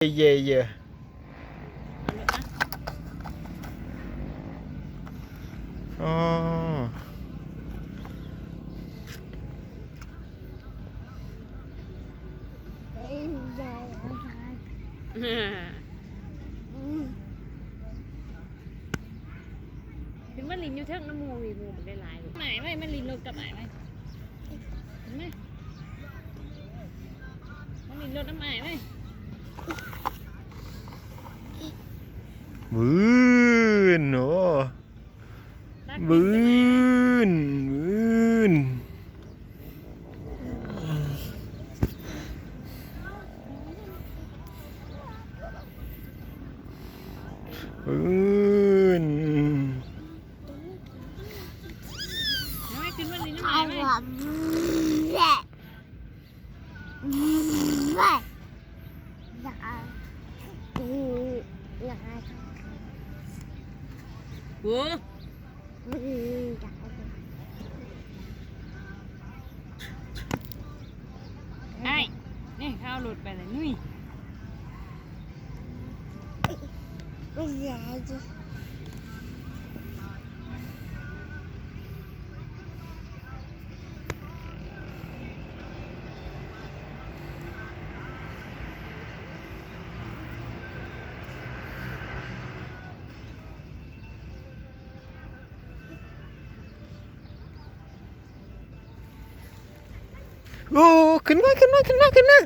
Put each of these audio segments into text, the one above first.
ເຢ້ໆໆ ອໍ ຂຶ້ນມາຫຼິ້ນຢູ່ເທິງນຳໝູ່ອີກ ໝູ່ບັກຫຼາຍໆ ອ້າຍໄວ້ ມາຫຼິ້ນລົດກັບອ້າຍໄວ້ ຂຶ້ນມາ ມາຫຼິ້ນລົດນຳອ້າຍໄວ້ ວືນ ໂອ້ ວືນ ວືນ. ອ້າຍ ນີ້ເຂົາເອົາລົດໄປແລ້ວ ນຸ້ຍ. ໂອ້ ຂຶ້ນມາ ຂຶ້ນມາ ຂຶ້ນມາ ຂຶ້ນມາ.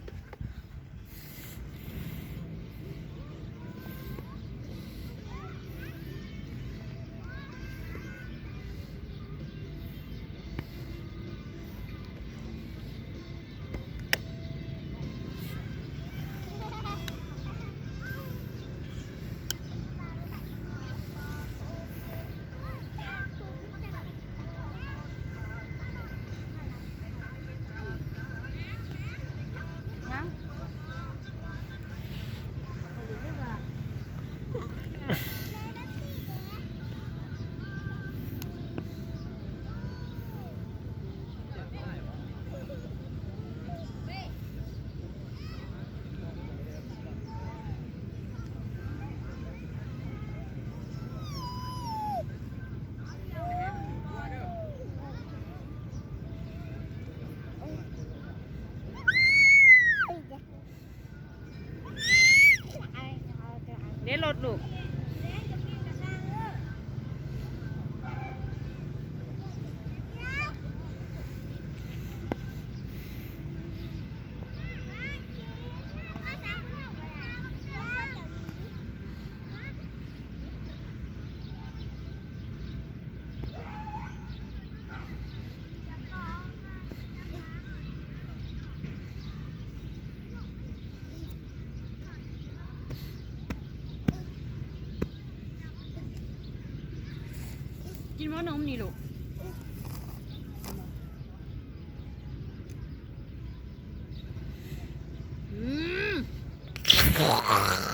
ເດ້ລົດລູກ. ກິນບໍ່ນົມນີ້ລູກ? ອືມ ອືມ.